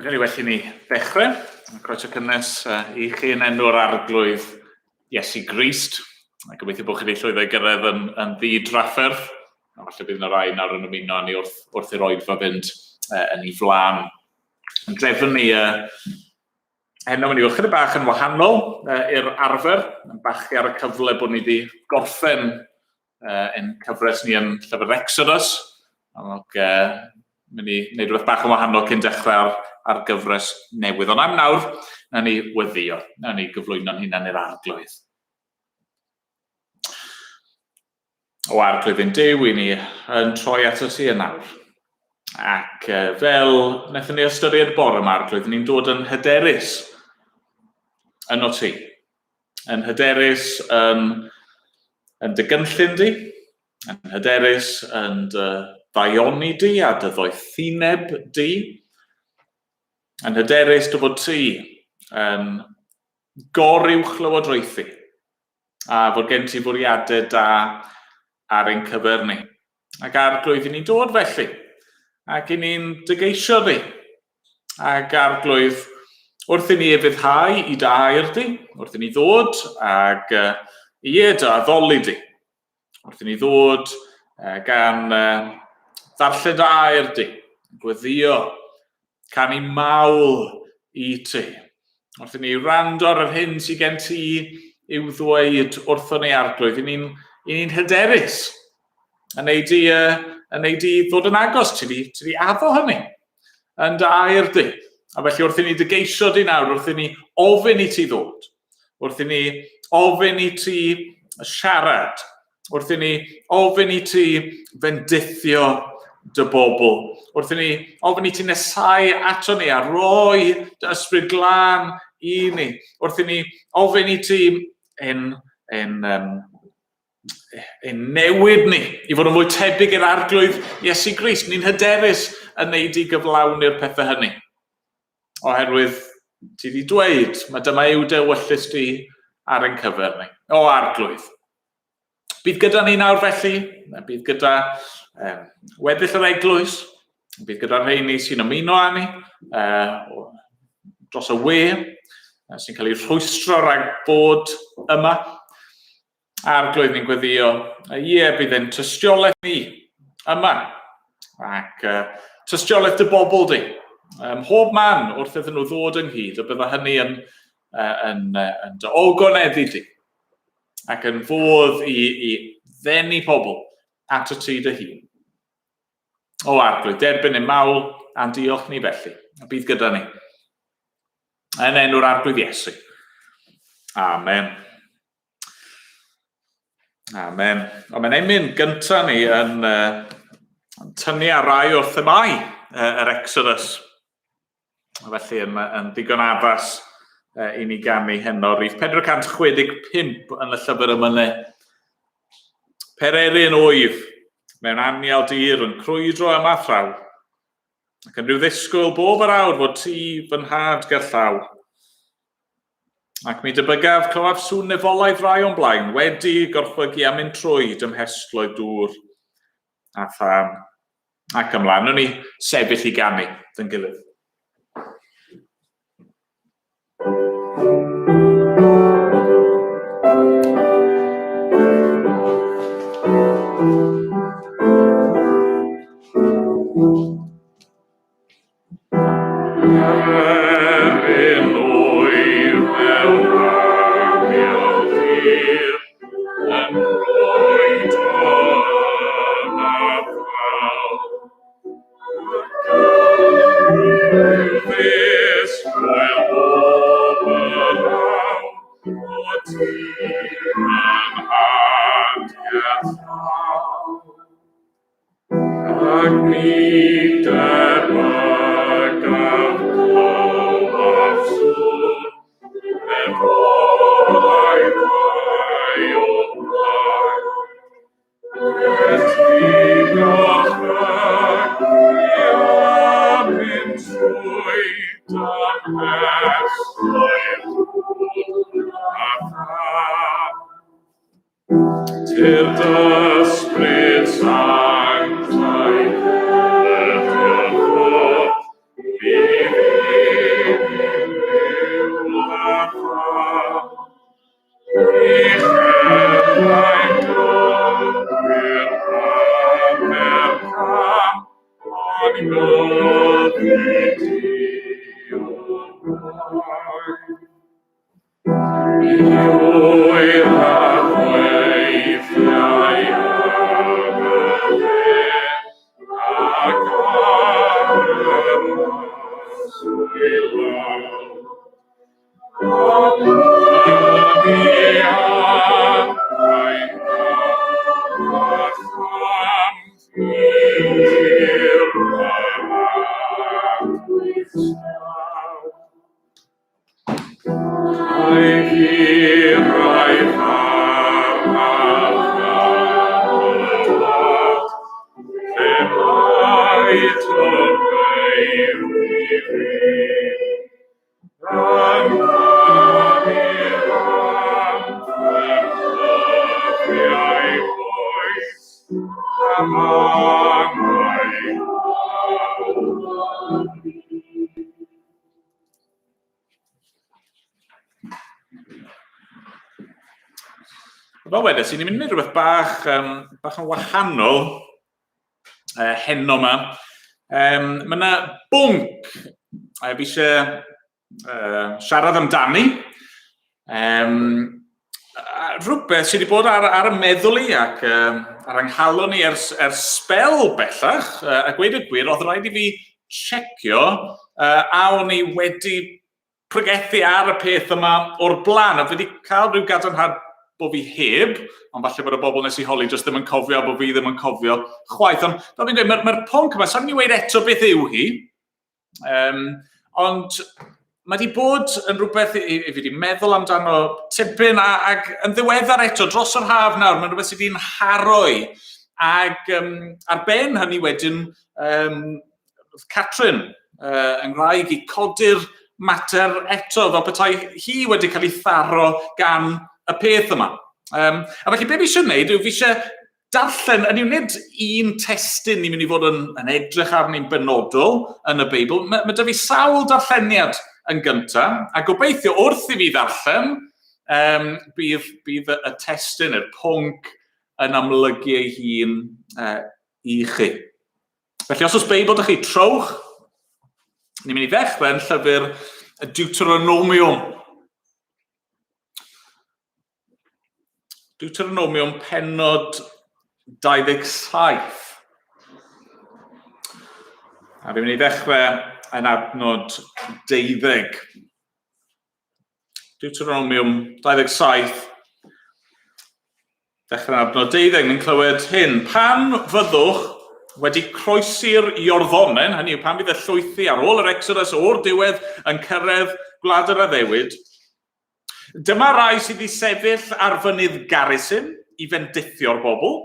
Mae'n cael ei well i ni ddechrau. Croeso cynnes i chi yn enw'r arglwydd Iesu Grist. A gobeithio bod chi wedi llwyddo i gyrraedd yn, yn ddi-drafferth. A falle bydd yna rai nawr yn ymuno â ni wrth, wrth i'r oedfa fynd yn ei flaen. Yn drefn ni heno mynd i fod chydig bach yn wahanol i'r arfer, yn bachu ar y cyfle bod ni wedi gorffen yn cyfres ni yn llyfr Exodus, ac mynd i wneud rhywbeth bach yn wahanol cyn dechrau ar, ar gyfres newydd. Ond am nawr, na ni weddio, na ni gyflwyno'n hunan i'r arglwydd. O arglwydd ein Duw, i ni yn troi ato ti yn nawr. Ac fel wnaethon ni ystyried bore yma, arglwydd, ni'n dod yn hyderus yno ti. Yn hyderus yn, yn dy gynllun di, yn hyderus yn dy ddaioni di a dy ddoethineb di, yn hyderus dy fod ti yn goruwchlywodraethu a fod gen ti fwriadau da ar ein cyfer ni. Ac arglwydd, i ni'n dod felly, ac i ni'n dygeisio di. Ac arglwydd, wrth i ni ufuddhau i dy air di, wrth i ni ddod ag ie, dy addoli di, wrth i ni ddod gan ddarllen dy air di, gweddio, canu mawl i ti. Wrth i ni wrando ar yr hyn sydd gen ti i'w ddweud wrthon ni arglwydd, i ni'n ni hyderus yn ei di, yn ei di ddod yn agos, ti di, ti di addo hynny yn dy air di. A felly wrth i ni dy geisio di nawr, wrth i ni ofyn i ti ddod, wrth i ni ofyn i ti siarad, wrth i ni ofyn i ti fendithio dy bobl, wrth i ni ofyn i ti nesau ato ni a roi dy ysbryd glân i ni, wrth i ni ofyn i ti ein, ein, um, ein newid ni i fod yn fwy tebyg i'r arglwydd Iesu Grist. Ni'n hyderus yn neud i gyflawni'r pethau hynny. Oherwydd ti wedi dweud, mae dyma yw dewyllys di ar ein cyfer ni. O arglwydd. Bydd gyda ni nawr felly, bydd gyda um, weddill yr eglwys, bydd gyda'r rheini sy'n ymuno â ni uh, dros y we, sy'n cael ei rhwystro rhag bod yma. Arglwydd, ni'n gweddio, ie, bydd ein tystiolaeth ni yma, ac uh, tystiolaeth dy bobl di, ym mhob man wrth iddyn nhw ddod ynghyd, a bydda hynny yn, uh, yn, uh, yn dy ogoneddu di, ac yn fodd i, i ddenu pobl at y ti dy hun. O Arglwydd, derbyn ein mawl a'n diolch ni felly, a bydd gyda ni. Yn enw'r Arglwydd Iesu. Amen. Amen. Ond mae'n emyn gyntaf ni yn, uh, yn tynnu ar rai o'r themau uh, yr Exodus. Felly yn, yn ddigon addas uh, i ni ganu heno. Rhif 465 yn y llyfr ymynu. Pererin wyf, mewn anial dir yn crwydro yma thraw. Ac yn rhyw ddisgwyl bob yr awr fod ti fy nhad gerllaw. Ac mi debygaf clywaf sŵn nefolaidd rai o'n blaen, wedi gorchfygu a mynd trwy dymhestloedd dŵr a thân. Ac ymlaen, wnawn ni sefyll i ganu dyn gilydd. Ac mi derbyn Tyrd ysbryd sanctaidd, ydy'r bydd i a thân. Uchelau'n gywir hanner cam, ond byddi di o blaen. Fel wedes i, ni'n mynd i wneud rhywbeth bach, um, bach yn wahanol heno yma. Mae yna bwnc fi eisiau siarad amdani. Um, rhywbeth sydd wedi bod ar, ar y meddwl i ac um, ar ynghalon i ers, ers sbel bellach, a gweud y gwir, oedd rhaid i fi checio a o'n i wedi pregethu ar y peth yma o'r blaen, a fi wedi cael rhyw gadarnhad bod fi heb, ond falle bod y bobl nes i holi jyst ddim yn cofio a bod fi ddim yn cofio chwaith. Ond fel fi'n dweud, mae'r mae pwnc yma, sa'n mynd i weud eto beth yw hi, um, ond mae wedi bod yn rhywbeth i, i fi wedi meddwl amdano tipyn a, ac yn ddiweddar eto, dros yr haf nawr, mae'n rhywbeth sydd wedi'n haro i. Ac um, ar ben hynny wedyn, um, Catrin, uh, yng Nghymraeg, i codi'r mater eto, fel petai hi wedi cael ei tharo gan y peth yma. Um, a felly, be fi eisiau gwneud yw fi eisiau darllen, yn yw nid un testun ni'n mynd i fod yn, yn edrych arni'n benodol yn y Beibl, mae, mae da fi sawl darlleniad yn gyntaf, a gobeithio wrth i fi ddarllen, um, bydd, bydd y, y testun, yr pwnc, yn amlygu ei hun uh, i chi. Felly, os oes Beibl ydych chi, trowch. Ni'n mynd i ddechrau yn llyfr y Deuteronomium. Deuteronomium penod 27. A fi'n mynd i ddechrau yn adnod 12. Deuteronomium 27, dechrau adnod 12, ni'n clywed hyn. Pan fyddwch wedi croesi'r Iorddonen, hynny yw pan fydd y llwythi ar ôl yr Exodus o'r diwedd yn cyrraedd gwlad yr addewid, dyma rai sydd i sefyll ar fynydd Garisim i fendithio'r bobl,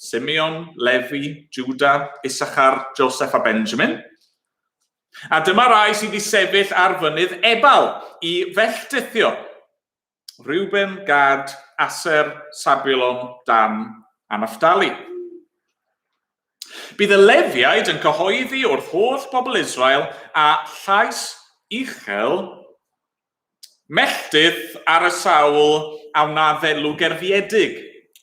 Simeon, Lefi, Juda, Issachar, Joseph a Benjamin. A dyma rai sydd i sefyll ar fynydd Ebal i felltithio. Reuben, Gad, Aser, Sabulon, Dan a Naphtali. Bydd y Lefiaid yn cyhoeddi wrth holl bobl Israel a llais uchel Melltith ar y sawl a wna ddelw gerfiedig,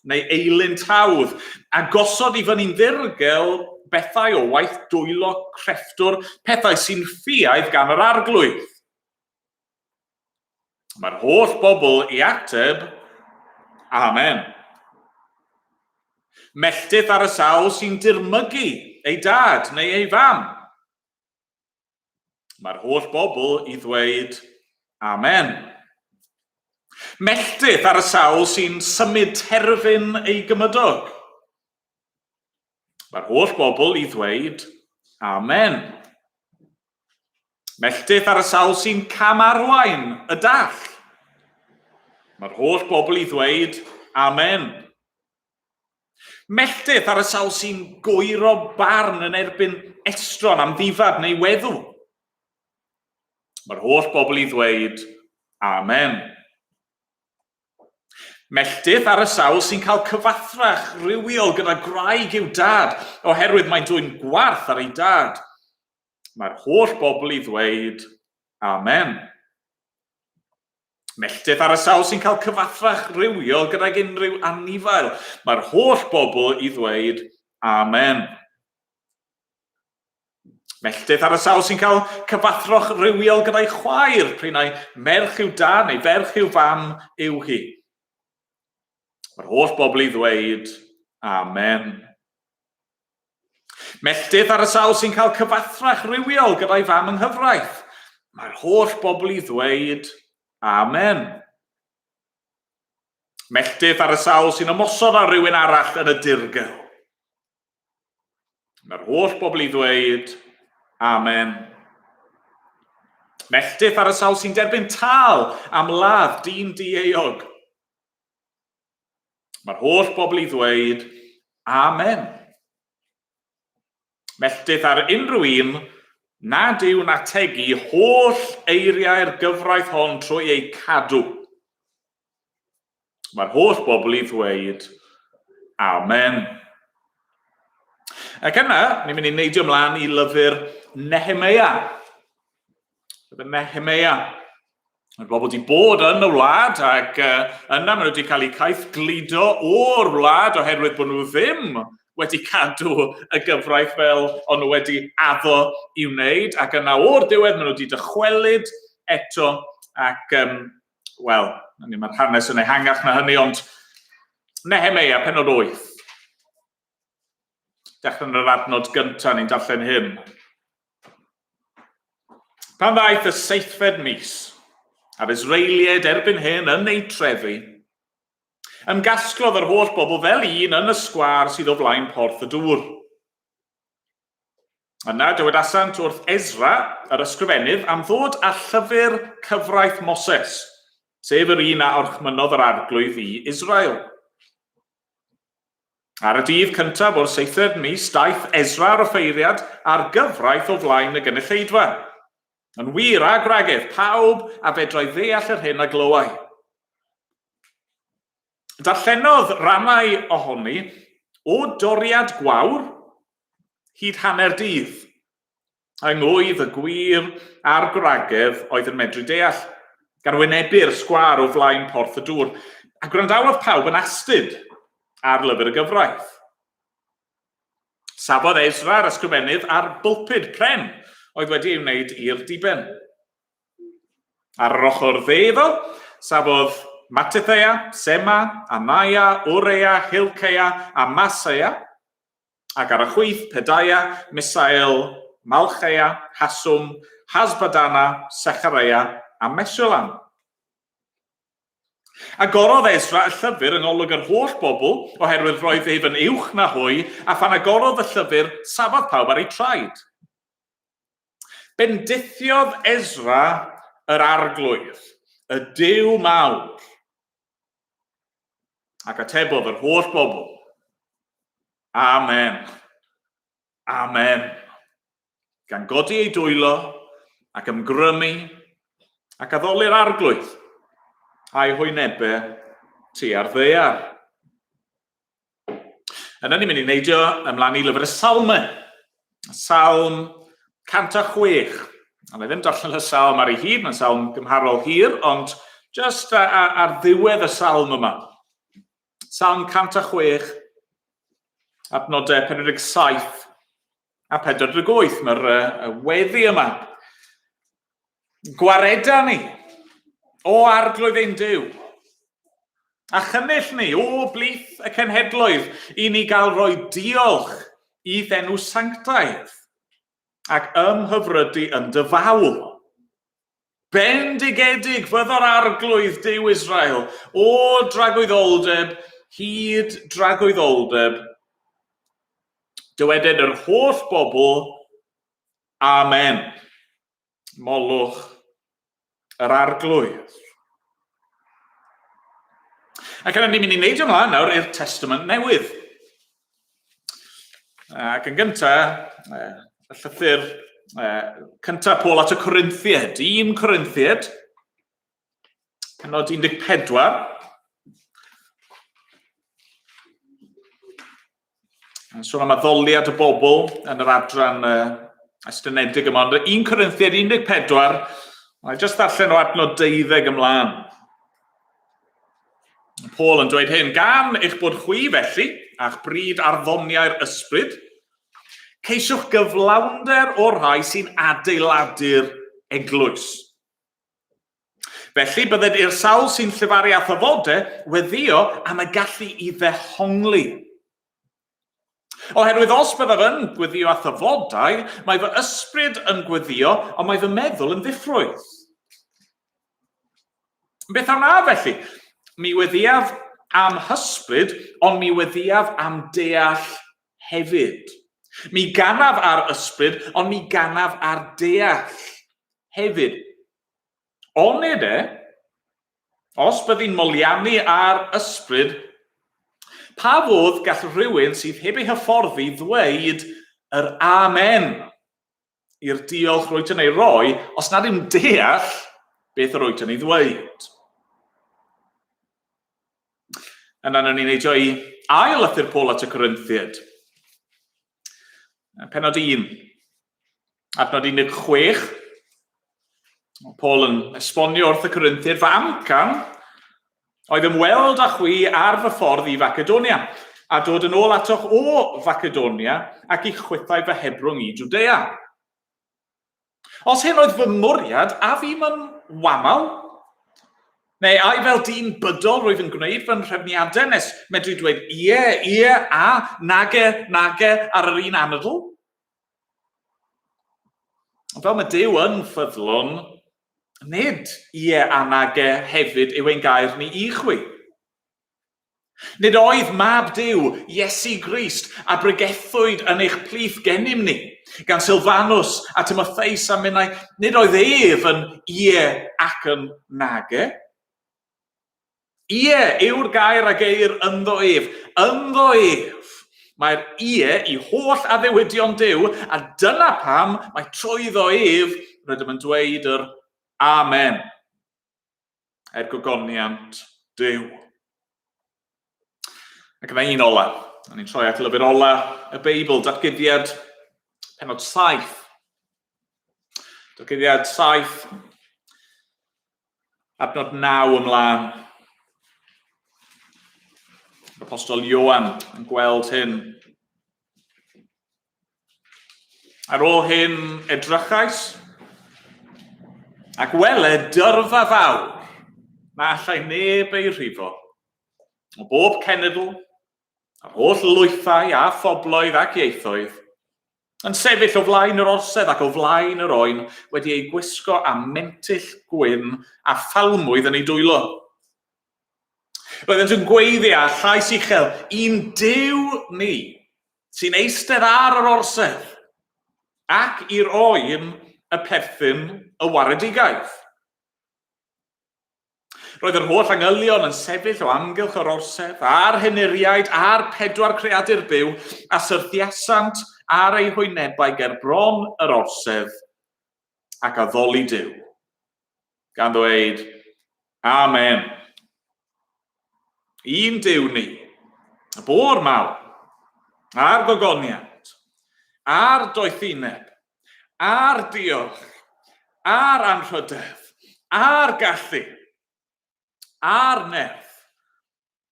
neu eilun tawdd, a gosod i fyny'n ddirgel bethau o waith dwylo crefftwr, pethau sy'n ffiaidd gan yr arglwydd. Mae'r holl bobl i ateb, Amen. Melltith ar y sawl sy'n dirmygu ei dad neu ei fam. Mae'r holl bobl i ddweud Amen. Melltith ar y sawl sy'n symud terfyn ei gymydog. Mae'r holl bobl i ddweud Amen. Melltith ar y sawl sy'n camarwain y dall. Mae'r holl bobl i ddweud Amen. Melltith ar y sawl sy'n gwyro barn yn erbyn estron am ddifad neu weddw. Mae'r holl bobl i ddweud, Amen. Melltith ar y sawl sy'n cael cyfathrach rywiol gyda gwraig i'w dad, oherwydd mae'n dwyn gwarth ar ei dad. Mae'r holl bobl i ddweud, Amen. Melltith ar y sawl sy'n cael cyfathrach rywiol gydag unrhyw anifail. Mae'r holl bobl i ddweud Amen. Melltith ar y sawl sy'n cael cyfathroch rywiol gyda'i chwaer, p'un ai merch i'w dad neu ferch i'w fam yw hi. Mae'r holl bobl i ddweud Amen. Melltith ar y sawl sy'n cael cyfathrach rywiol gyda'i fam yng nghyfraith. Mae'r holl bobl i ddweud Amen. Melltith ar y sawl sy'n ymosod ar rywun arall yn y dirgel. Mae'r holl bobl i ddweud Amen. Melltith ar y sawl sy'n derbyn tâl am ladd dyn dieuog. Mae'r holl bobl i ddweud Amen. Melltith ar unrhyw un nad yw'n ategu holl eiriau'r gyfraith hon trwy eu cadw. Mae'r holl bobl i ddweud Amen. Ac yna, ni'n mynd i neidio ymlaen i lyfr Nehemia. Llyfr Nehemia. Mae'r bobl wedi bod yn y wlad ac uh, yna maen nhw wedi cael eu caeth gludo o'r wlad oherwydd bod nhw ddim wedi cadw y gyfraith fel o'n nhw wedi addo i wneud ac yna o'r diwedd maen nhw wedi dychwelyd eto ac, um, wel, mae'r hanes yn ehangach na hynny, ond Nehemia, penod 8. Dechrau yn yr adnod gyntaf, ni'n darllen hyn. Pan ddaeth y seithfed mis, a'r Israeliaid erbyn hyn yn eu trefi, ymgasglodd yr holl bobl fel un yn y sgwâr sydd o flaen porth y dŵr. Yna dywedasant wrth Esra, yr ysgrifennydd, am ddod â llyfr cyfraith Moses, sef yr un a orchmynnodd yr arglwydd i Israel. Ar y dydd cyntaf o'r seithfed mis, daeth Esra yr offeiriad a'r gyfraith o flaen y gynulleidfa. Yn wir, a gwragedd, pawb a fedrai ddeall yr hyn a glywai. Darllenodd rannau ohoni o doriad gwawr hyd hanner dydd. Yng ngwydd y gwir a'r gwragedd oedd yn medru deall, gan wynebu'r sgwâr o flaen Porth y Dŵr, a gwrandawodd pawb yn astud ar lyfr y gyfraith. Safodd Esra, yr ysgrifennydd, ar bulpud pren oedd wedi ei wneud i'r diben. Ar yr ochr dde iddo, safodd Matithea, Sema, Anaia, Urea, Hilceia a Maseia, Ac ar y chwith, Pedaia, Misael, Malcheia, Haswm, Hasbadana, Sechareia a Meshulam. Agorodd Esra y llyfr yng ngolwg yr holl bobl, oherwydd roedd ef yn uwch na hwy, a phan agorodd y llyfr, safodd pawb ar eu traed. Bendithiodd Esra yr Arglwydd, y Duw mawr. Ac atebodd yr holl bobl, Amen. Amen. Gan godi ei dwylo ac ymgrymu ac addoli'r arglwydd a'i hwynebau tua'r ddaear. Yna ni'n mynd i neidio ymlaen i lyfr y Salmau. Salm 106. A na ddim darllen y salm ar ei hyd, mae'n salm gymharol hir, ond just ar ddiwedd y salm yma. Salm 106, adnodau 47 a 48, mae'r uh, weddi yma. Gwareda ni, o arglwydd ein Duw, a chynnull ni o blith y cenhedloedd i ni gael rhoi diolch i'th enw sanctaidd ac ymhyfrydu yn dy fawl. Bendigedig fyddo'r arglwydd Duw Israel o dragwyddoldeb hyd dragwyddoldeb. Dyweded yr holl bobl, Amen. Molwch yr arglwydd. Ac yna ni'n mynd i neidio ymlaen nawr i'r Testament Newydd. Ac yn gyntaf, y llythyr cyntaf Paul at y Corinthiaid, 1 Corinthiaid, penod 14. Yn sôn am addoliad y bobl yn yr adran estynedig yma, ond 1 Corinthiaid 14, mae jyst ddarllen o adnod 12 ymlaen. Paul yn dweud hyn, gan eich bod chwi felly, a'ch bryd ar ddoniau'r ysbryd, ceisiwch gyflawnder o'r rhai sy'n adeiladu'r eglwys. Felly, bydded i'r sawl sy'n llefaru â thyfodau weddio am y gallu i ddehongli. Oherwydd os byddaf yn gweddio â thyfodau, mae fy ysbryd yn gweddio, ond mae fy meddwl yn ddiffrwyth. Beth a wna felly? Mi weddiaf am hysbryd, ond mi weddiaf am deall hefyd. Mi ganaf ar ysbryd, ond mi ganaf ar deall hefyd. Onid e, os byddi'n moliannu ar ysbryd, pa fodd gall rhywun sydd heb ei hyfforddi ddweud yr amen i'r diolch rwyt yn ei roi os nad yw'n deall beth yr wyt yn ei ddweud? Yna nawn ni neidio i ail lythyr Paul at y Corinthiaid. Penod 1, adnod 16. Paul yn esbonio wrth y Corinthiaid, fy amcan oedd ymweld â chwi ar fy ffordd i Facedonia, a dod yn ôl atoch o Facedonia ac i chwithau fy hebrwng i Jwdea. Os hyn oedd fy mwriad, a fi'm yn wamal? Neu ai fel dyn bydol rwyf yn gwneud fy nhrefniadau nes medru dweud ie, ie, a nage, nage ar yr un anadl? Ond fel mae Duw yn ffyddlon, nid ie a nage hefyd yw ein gair ni i chwi. Nid oedd Mab Duw, Iesu Grist, a bregethwyd yn eich plith gennym ni, gan Silfanus a Timotheus a minnau, nid oedd ef yn ie ac yn nage. Ie yw'r gair a geir ynddo ef. Ynddo ef. Mae'r ie i holl addewidion Duw, a dyna pam mae trwyddo ef rydym yn dweud yr Amen. Er gogoniant Duw. Ac yna un ola. A ni'n troi at lyfr ola y Beibl, Datguddiad penod 7. Datguddiad 7, adnod 9 ymlaen. Yr Apostol Ioan yn gweld hyn. Ar ôl hyn edrychais, ac wele dyrfa fawr na allai neb ei rhifo, o bob cenedl, a'r holl lwythau a phobloedd ac ieithoedd, yn sefyll o flaen yr orsedd ac o flaen yr oen, wedi eu gwisgo â mentyll gwyn a phalmwydd yn eu dwylo. Roeddent yn gweiddi â llais uchel, I'n Duw ni, sy'n eistedd ar yr orsedd, ac i'r oen y perthyn y waredigaeth. Roedd yr holl angylion yn sefyll o amgylch yr orsedd, a'r henuriaid a'r pedwar creadur byw, a syrthiasant ar eu hwynebau ger bron yr orsedd, ac addoli Duw, gan ddweud, Amen. Un Duw ni, y bôr mawr, a'r gogoniant, a'r doethineb, a'r diolch, a'r anrhydedd, a'r gallu, a'r nerth,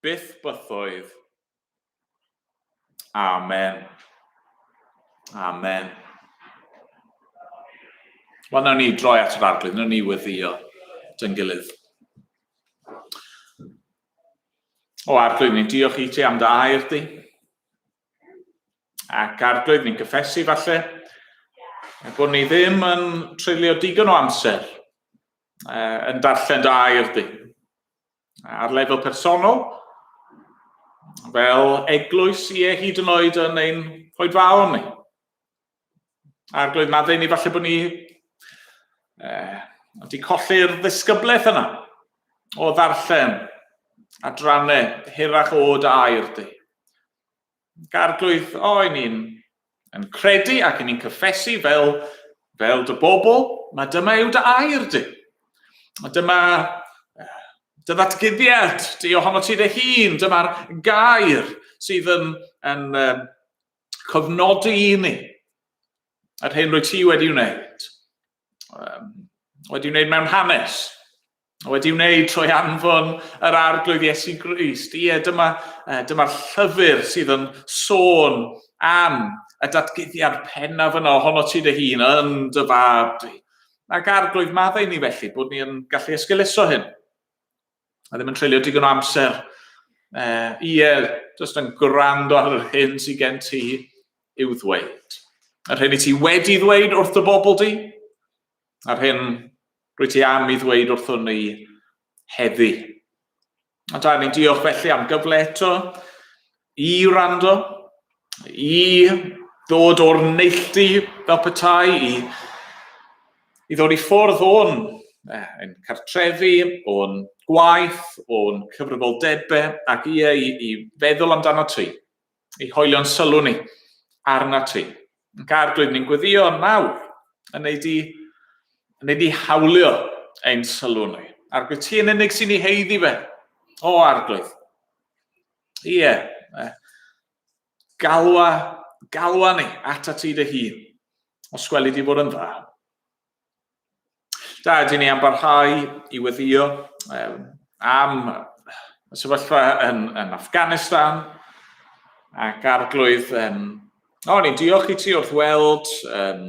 byth bythoedd. Amen. Amen. Wel, nawn ni droi at yr arglwydd, nawn ni weddio dyn gilydd. O arglwydd, ni'n diolch i ti am dy air di. Ac arglwydd, ni'n cyffesu falle, bod ni ddim yn treulio digon o amser yn darllen dy air di. Ar lefel personol, fel eglwys, ie, hyd yn oed yn ein hoedfaon ni. Arglwydd, maddau ni falle bod ni wedi colli'r ddisgyblaeth yna o ddarllen adrannau hirach o dy air di. Arglwydd, o, i ni'n yn credu ac yn ni'n cyffesu fel, fel dy bobl, mae dyma yw dy air di. A dyma dy ddatguddiad di ohono ti dy hun, dyma'r gair sydd yn, yn um, cofnodi i ni yr hyn rwy ti wedi wneud. Um, wedi wneud mewn hanes, wedi wneud trwy anfon yr arglwydd Iesu Grist. Ie, dyma, dyma'r llyfr sydd yn sôn am y datguddiad pennaf yno ohono ti dy hun yn dy fab di. Ac arglwydd maddau ni felly bod ni yn gallu esgeuluso hyn. A ddim yn treulio digon o amser. Ie, jyst yn gwrando ar yr hyn sydd gen ti i'w ddweud. Yr hyn i ti wedi ddweud wrth dy bobl di, a'r hyn rwy ti am i ddweud wrthon ni heddi. A da ni'n diolch felly am gyfle eto i wrando, i ddod o'r neilltu fel petai, i, i ddod i ffwrdd o'n eh, ein cartrefi, o'n gwaith, o'n cyfrifoldebau, ac ie, i, i feddwl amdano ti. i hoelio'n sylw ni arna ti. Ac arglwydd, ni'n gweddio nawr yn ei di, yn ei di hawlio ein sylw ni. Arglwydd, ti yn unig sy'n ei heiddi fe. O, arglwydd. Ie. Galwa, galwa ni at at ti dy hun. Os gweli di fod yn dda. Da, dyn ni am barhau i weddio um, am y sefyllfa yn, yn Afghanistan ac arglwydd. Um, o, ni'n diolch i ti wrth weld um,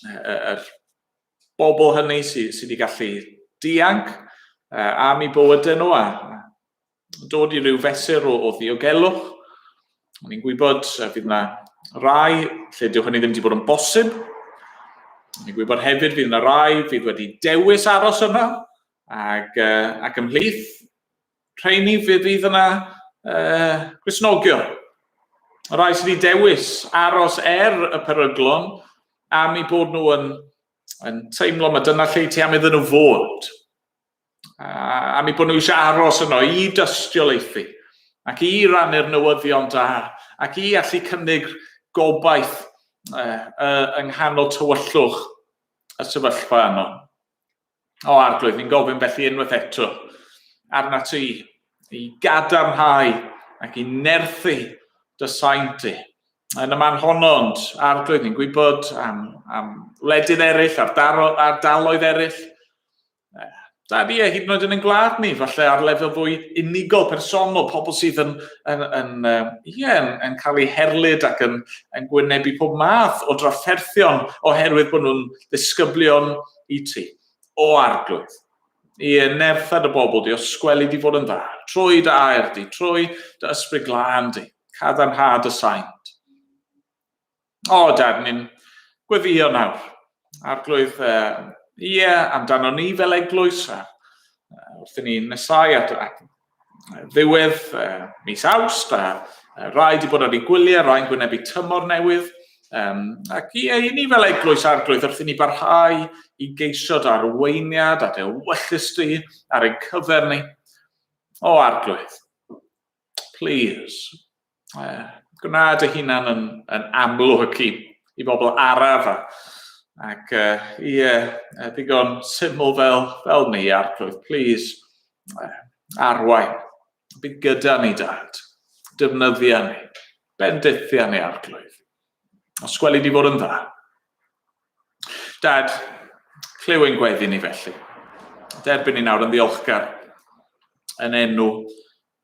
yr bobl hynny sydd sy wedi gallu dianc uh, am eu bywydau nhw a dod i ryw fesur o, o ddiogelwch. O'n i'n gwybod fydd yna rai lle dyw hynny ddim wedi bod yn bosib. O'n i'n gwybod hefyd fydd yna rai fydd wedi dewis aros yna, ac, uh, ac ymhlith rheini fydd fydd yna uh, Gristnogion. Y rai sydd wedi dewis aros er y peryglon am eu bod nhw yn, yn teimlo mae dyna lle ti am iddyn nhw fod. A am eu bod nhw eisiau aros yno i dystiolaethu ac i rannu'r newyddion da ac i allu cynnig gobaith uh, uh, yng nghanol tywyllwch y sefyllfa yno. O arglwydd, ni'n gofyn felly unwaith eto arna ti i gadarnhau ac i nerthu dy saint di. Yn y man honno, ond arglwydd, ni'n gwybod am, am wledydd eraill, ardaloedd eraill, Da ni, hyd yn oed yn ein gwlad ni, falle ar lefel fwy unigol, personol, pobl sydd yn, yn, yn, yeah, yn, yn cael eu herlid ac yn, yn gwynebu pob math o drafferthion oherwydd bod nhw'n ddisgyblion i ti. O arglwydd, i nertha dy bobl di, os gweli di fod yn dda, trwy dy air di, trwy dy ysbryd glân di, cadarnhad y saint. O, Dad, ni'n gweddio nawr. Arglwydd, uh, ie, amdano ni fel eglwys, a uh, wrth i ni nesau at, at ddiwedd uh, mis Awst, a uh, rai wedi bod ar ei gwyliau, rai'n gwynebu tymor newydd, um, ac ie, i ni fel eglwys arglwydd, wrth i ni barhau i geisio dy arweiniad a dy ewyllys di ar ein cyfer ni. O, arglwydd, please, uh, gwna dy hunan yn, yn amlwg i, i bobl araf a, ac uh, ie, uh, ddigon syml fel, fel ni, arglwydd, please, uh, arwain. Bydd gyda ni, dad. Defnyddia ni. Bendithia ni, arglwydd. Os gweli di fod yn dda. Dad, clyw ein gweddi ni felly. Derbyn ni nawr yn ddiolchgar yn enw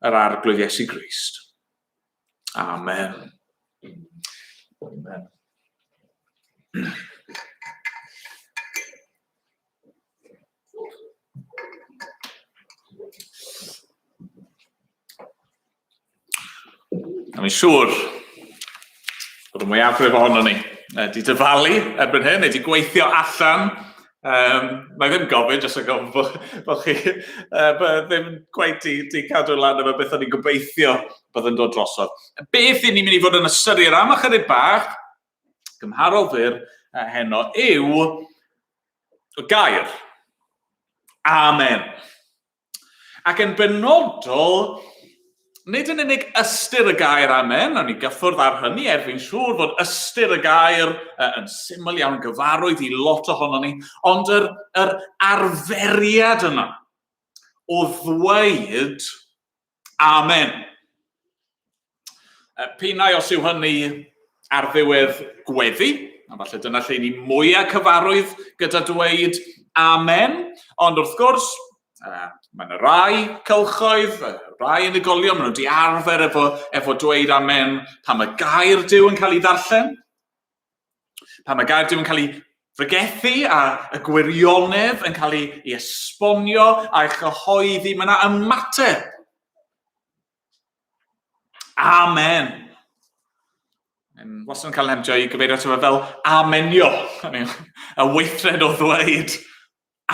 yr Arglwydd Iesu Grist. Amen. Amen. A mi'n siŵr bod y mwyafrif ohono ni wedi dyfalu erbyn hyn, neu wedi gweithio allan. Um, mae ddim gofyn, jyst yn gofyn bod, bod chi uh, ddim gwaith di, di cadw lan efo beth o'n i'n gobeithio bydd yn dod drosodd. Beth i ni'n mynd i fod yn ystyried am ychydig bach, gymharol fyr uh, heno, yw y gair. Amen. Ac yn benodol, nid yn unig ystyr y gair amen, o'n i gyffwrdd ar hynny er fi'n siŵr fod ystyr y gair yn syml iawn gyfarwydd i lot ohono ni, ond yr, yr arferiad yna o ddweud amen. P'un ai os yw hynny ar ddiwedd gweddi, a falle dyna lle ni mwyaf cyfarwydd gyda dweud amen, ond wrth gwrs, mae yna rai cylchoedd, rai unigolion, maen nhw wedi arfer efo, efo dweud amen pan mae gair Duw yn cael ei ddarllen, pan mae gair Duw yn cael ei fregethu a y gwirionedd yn cael ei, ei esbonio a'i chyhoeddi, mae yna ymateb. Amen. Yn wastad yn cael yn hemtio i gyfeirio ato fe fel amenio, y weithred o ddweud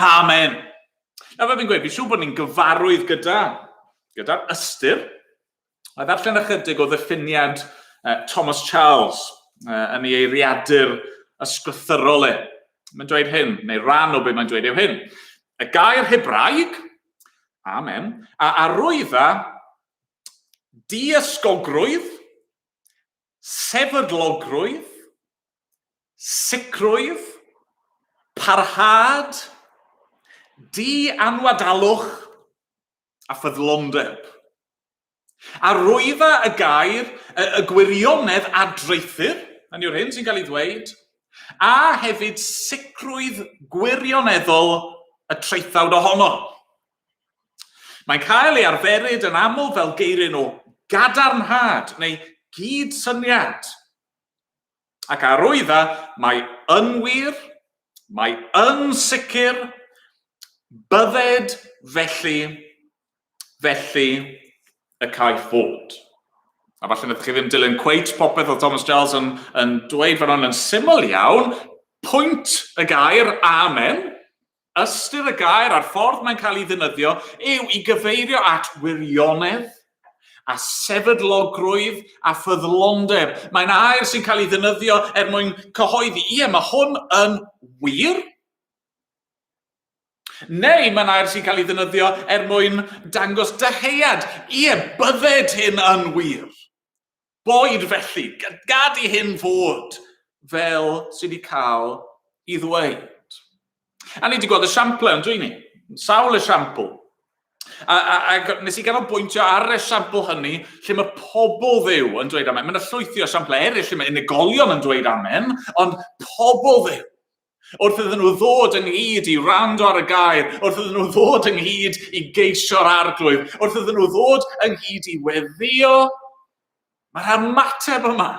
amen. Na fel fi'n gweud, fi'n siŵr bod ni'n gyfarwydd gyda, gyda'r ystyr. A ddarllen ychydig o ddiffiniad Thomas Charles yn ei eiriadur ysgrythyrol e. Mae'n dweud hyn, neu rhan o beth mae'n dweud yw hyn. Y gair Hebraeg, amen, a arwydda diysgogrwydd, sefydlogrwydd, sicrwydd, parhad, di-anwadalwch a ffyddlondeb. Arwydda y gair, y, y gwirionedd a draethir, hynny yw'r hyn sy'n cael ei ddweud, a hefyd sicrwydd gwirioneddol y traethawd ohono. Mae'n cael ei arferyd yn aml fel geiryn o gadarnhad neu gyd-syniad. Ac arwydda, mae yn wir, mae yn sicr, bydded felly, felly y caiff fod. A falle wnaethoch chi ddim dilyn cweit popeth oedd Thomas Giles yn, yn dweud fan hwn yn syml iawn, pwynt y gair amen, Ystyr y gair a'r ffordd mae'n cael ei ddefnyddio yw i gyfeirio at wirionedd a sefydlogrwydd a ffyddlondeb. Mae'n air sy'n cael ei ddefnyddio er mwyn cyhoeddi, ie, mae hwn yn wir. Neu mae'n air sy'n cael ei ddefnyddio er mwyn dangos dyheuad, ie, bydded hyn yn wir. Boed felly, gad i hyn fod fel sydd wedi cael i ddweud. A ni wedi gweld esiamplau, ond dwi'n ni? Sawl esiampl. A, a, a nes i ganolbwyntio ar yr esiampl hynny lle mae pobl ddiw yn dweud amen. Mae yna llwythi o esiamplau eraill lle mae unigolion yn dweud amen, ond pobl ddiw. Wrth iddyn nhw ddod ynghyd i wrando ar y gair, wrth iddyn nhw ddod ynghyd i geisio'r arglwydd, wrth iddyn nhw ddod ynghyd i weddio, mae'r ymateb yma.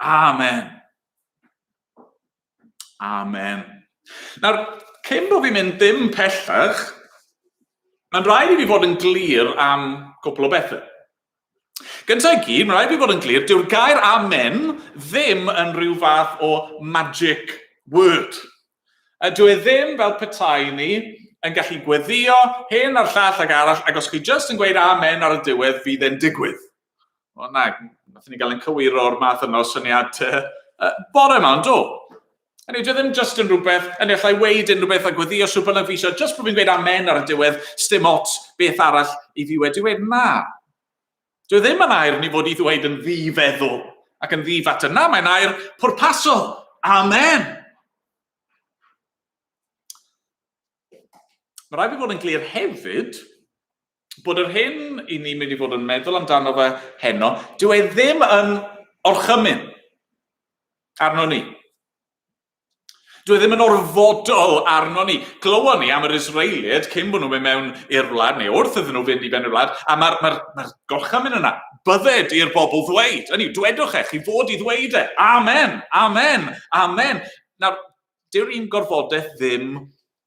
Amen. Amen. Nawr, cyn bod fi'n mynd dim pellach, mae'n rhaid i fi fod yn glir am gwpl o bethau. Gyntaf i gyd, mae'n rhaid i fi fod yn glir, dyw'r gair amen ddim yn rhyw fath o magic word. A dyw e ddim fel petai ni yn gallu gweddio hyn a'r llall ag arall, ac os chi jyst yn gweud amen ar y diwedd, fydd e'n digwydd. O na, nathon ni gael ein cywiro'r math yna o syniad uh, bore yma, ond do. Hynny yw, dyw e ddim jyst yn rhywbeth, yn allai weud unrhyw beth a gweddio shwt bynnag fi eisiau, jyst bod fi'n gweud amen ar y diwedd, sdim ots beth arall i fi wedi weud. Na. Dyw e ddim yn air ni fod i ddweud yn ddi-feddwl ac yn ddi-fater. Na, mae'n air pwrpasol. Amen. Mae rhaid fi fod yn glir hefyd bod yr hyn i ni'n mynd i fod yn meddwl amdano fe heno, dyw e ddim yn orchymyn arno ni. Dwi e ddim yn orfodol arno ni. Glywon ni am yr Israeliaid cyn bod nhw'n mynd mewn i'r wlad, neu wrth iddyn nhw fynd i fewn i'r wlad, a mae'r mae mae gorchymyn yna, bydded i'r bobl ddweud. Hynny yw, dwedwch e, chi fod i ddweud e. Amen, amen, amen. Nawr, dyw'r un gorfodaeth ddim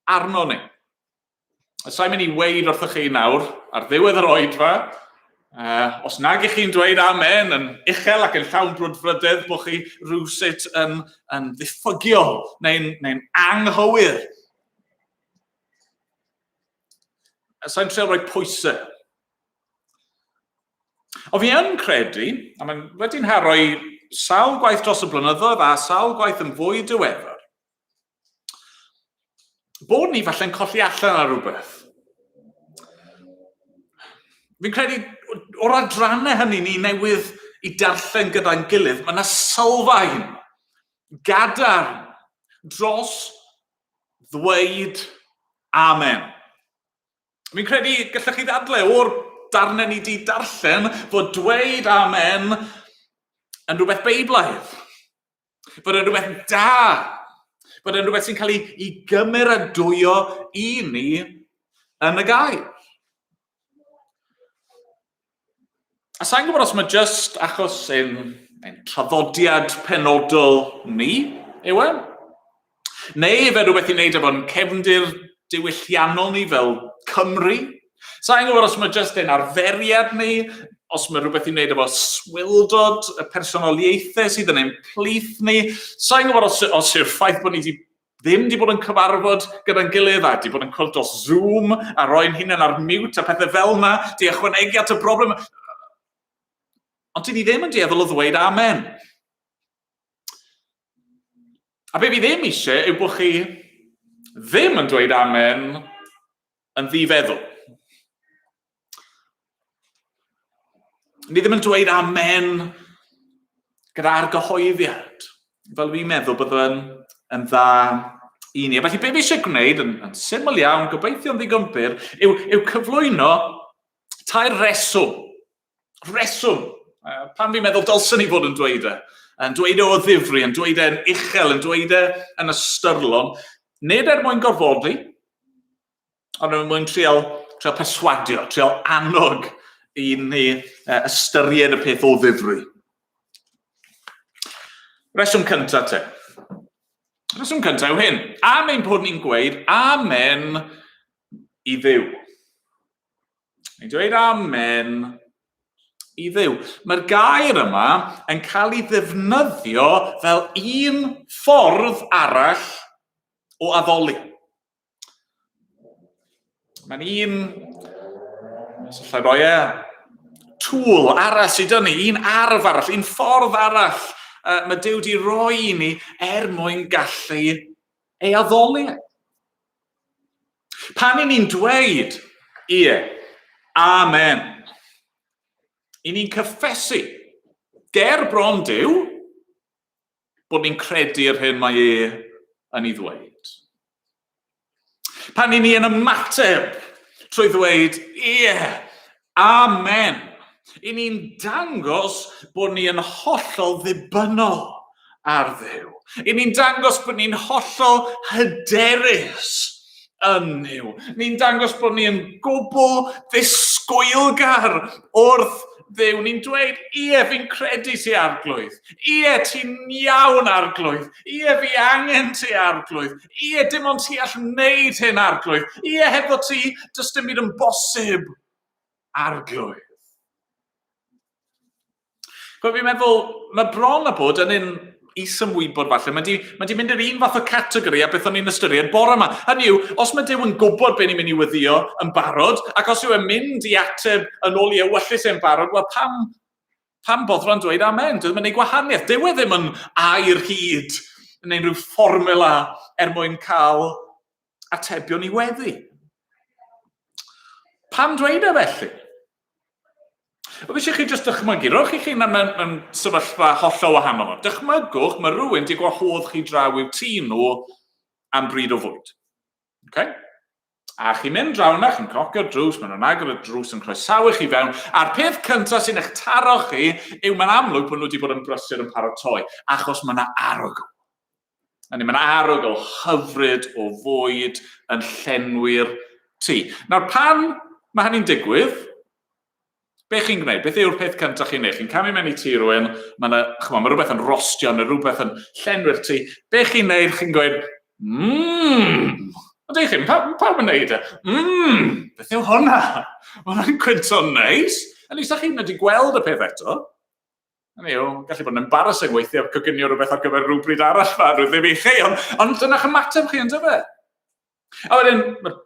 arno ni. Sa'n mynd i weid wrthych chi nawr, ar ddiwedd yr oedfa, uh, os nag ych chi'n dweud amen yn uchel ac yn llawn brwdfrydedd bod chi rhywsut yn, yn ddiffygiol neu'n neu anghywir. Sa'n trio rhoi pwysau. O fi yn credu, a mae'n wedi'n haroi sawl gwaith dros y blynyddoedd a sawl gwaith yn fwy diweddar, bod ni falle'n colli allan ar rhywbeth. Fi'n credu o'r adrannau hynny ni newydd i darllen gyda'n gilydd, mae yna sylfaen gadarn dros ddweud amen. Fi'n credu gallech chi ddadle o'r darnau ni di darllen fod dweud amen yn rhywbeth beiblaidd. Bod e'n rhywbeth da. Bod e'n rhywbeth sy'n cael ei, ei gymeradwyo i ni yn y gair. A sa'n gwybod os mae just achos ein, ein traddodiad penodol ni, yw e? Neu fe rhywbeth i wneud efo'n cefndir diwylliannol ni fel Cymru. Sa i'n gwybod os mae jyst ein arferiad ni, os mae rhywbeth i wneud efo swildod y personoliaethau sydd yn ein plith ni. Sa i'n gwybod os, os yw'r ffaith bod ni wedi ddim wedi bod yn cyfarfod gyda'n gilydd a wedi bod yn cwrdd dros Zoom a roi'n hunain ar mute a pethau fel yna, di ychwanegu at y broblem. Ond ti ddim yn dueddol o ddweud amen. A be fi ddim eisiau yw bod chi ddim yn dweud amen yn ddifeddwl. Ni ddim yn dweud amen gyda argyhoeddiad, fel fi'n meddwl bydd yn, yn dda i ni. A felly be fi eisiau gwneud yn, yn syml iawn, gobeithio'n ddigon byr, yw, yw cyflwyno tair reswm. Reswm. Pan fi'n meddwl dylswn ni fod yn dweud e, yn dweud e o ddifri, yn dweud e'n uchel, yn dweud e yn ystyrlon, nid er mwyn gorfodi, Ond er mwyn trial, trial perswadio, trial annog i ni ystyried y peth o ddifri. Reswm cyntaf te. Reswm cyntaf yw hyn. Am ein bod ni'n gweud amen i Dduw. Ni'n dweud amen i Dduw. Mae'r gair yma yn cael ei ddefnyddio fel un ffordd arall o addoli. Mae'n un, os allai roi e, tŵl arall sydd dynnu, un arf arall, un ffordd arall uh, mae Duw wedi roi i ni er mwyn gallu ei addoli. E. Pan i ni'n dweud, ie, amen, i ni'n cyffesu ger bron Duw bod ni'n credu'r hyn mae e yn ei ddweud. Pan i ni yn ymateb trwy ddweud, ie, amen, i ni'n dangos bod ni yn hollol ddibynnol ar Dduw. I ni'n dangos bod ni'n hollol hyderus yn Nuw. Ni'n dangos bod ni yn gwbl ddisgwylgar wrth Dduw. Ni'n dweud, ie, fi'n credu ti arglwydd. Ie, ti'n iawn arglwydd. Ie, fi angen ti arglwydd. Ie, dim ond ti all wneud hyn arglwydd. Ie, hefo ti, does dim byd yn bosib arglwydd. Gwyd, fi'n meddwl, mae bron a bod yn un isymwybod falle, mae di, mae di mynd i'r un fath o categori a beth o'n i'n ystyried bore yma. Hynny yw, os mae Duw yn gwybod beth ni'n mynd i wyddio yn barod, ac os yw e'n mynd i ateb yn ôl i ewyllys e'n barod, wel pam, pam boddran dweud amen? Dyw e ddim yn gwneud gwahaniaeth. Dyw e ddim yn air hyd neu rhyw fformula er mwyn cael atebion i weddi. Pam dweud e felly? Wel, eisiau chi jyst dychmygu, rhowch chi chi'n mewn, mewn sefyllfa hollol wahanol. Dychmygwch, mae rhywun wedi gwahodd chi draw i'w tŷ nhw am bryd o fwyd. Okay? A chi'n mynd draw yna, chi'n cocio'r drws, maen nhw'n agor y drws yn croesawu chi fewn, a'r peth cyntaf sy'n eich taro chi yw mae'n amlwg bod nhw wedi bod yn brysur yn paratoi, achos mae yna arogl. A ni, mae'n arogl hyfryd o fwyd yn llenwi'r tŷ. Nawr, pan mae hynny'n digwydd, be chi'n gwneud? Beth yw'r peth cyntaf chi'n gwneud? Chi'n camu mewn i tŷ rhywun, mae yna, chymod, mae rhywbeth yn rostio neu rhywbeth yn llenwi'r tŷ. Be chi'n gwneud? Chi'n gweud, mmm! Ond dych chi, pawb, pawb yn gwneud e. Mmm, beth yw hwnna? Mae hwnna'n cwynto'n neis. A ni, sa chi'n wedi gweld y peth eto. Hynny yw, gallu bod yn embarrassing weithiau coginio rhywbeth ar gyfer rhywbryd arall fa, rwy'n ddim i chi, ond, ond dyna'ch ymateb chi, yn dyfe? A wedyn, mae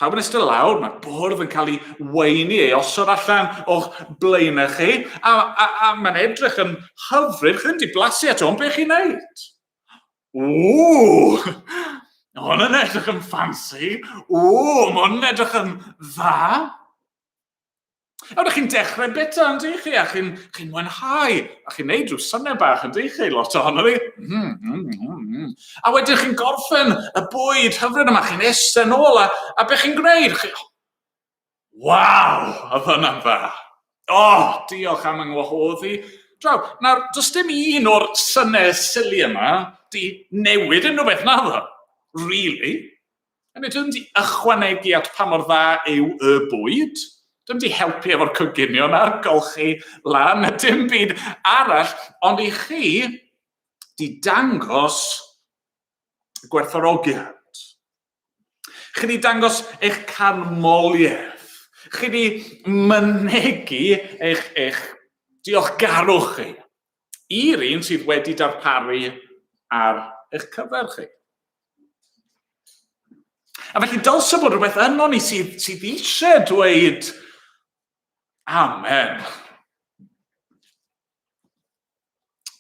pawb yn eistedd lawr, mae'r bwrdd yn cael ei weini, ei osod allan o'ch blaenau chi, a, a, a mae'n edrych yn hyfryd, chi ddim wedi blasu eto, ond beth chi'n neud? Ww! Hwn yn edrych yn ffansi. Ww, mae hwn yn edrych yn dda. A ydych chi'n dechrau bita, yn dych chi, a chi'n chi mwynhau, a chi'n neud rhyw syniad bach, yn dych chi, lot ohono fi. A wedyn chi'n gorffen y bwyd hyfryd yma, chi'n eistedd nôl, a beth chi'n gwneud? Chi... Waw, oedd hwnna'n dda. O, oh, diolch am yng ngwahodd i. Draw, nawr, does dim un o'r synau sili yma di newid unrhyw beth na ddo. Really? Hynny, dwi ddim wedi ychwanegu at pa mor dda yw y bwyd. Dwi ddim wedi helpu efo'r coginio na'r golchi lan, na dim byd arall, ond i chi di dangos gwerthfawrogiad. Chi di dangos eich canmoliaeth. Chi di mynegi eich, eich diolchgarwch chi i'r un sydd wedi darparu ar eich cyfer chi. A felly dylse bod rhywbeth yno ni sydd, sydd eisiau dweud Amen.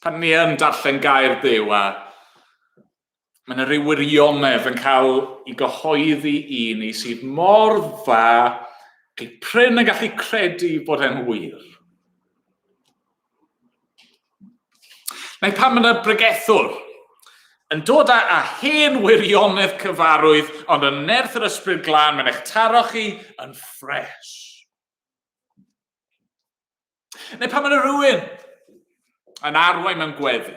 Pan ni yn darllen gair Duw a mae yna rhyw wirionedd yn cael ei gyhoeddi i ni sydd mor dda, chi prin yn gallu credu bod e'n wir. Neu pan mae yna bregethwr yn dod â, â hen wirionedd cyfarwydd, ond yn nerth yr ysbryd glân, mae'n eich taro chi yn ffres. Neu pan mae yna rhywun yn arwain mewn gweddi,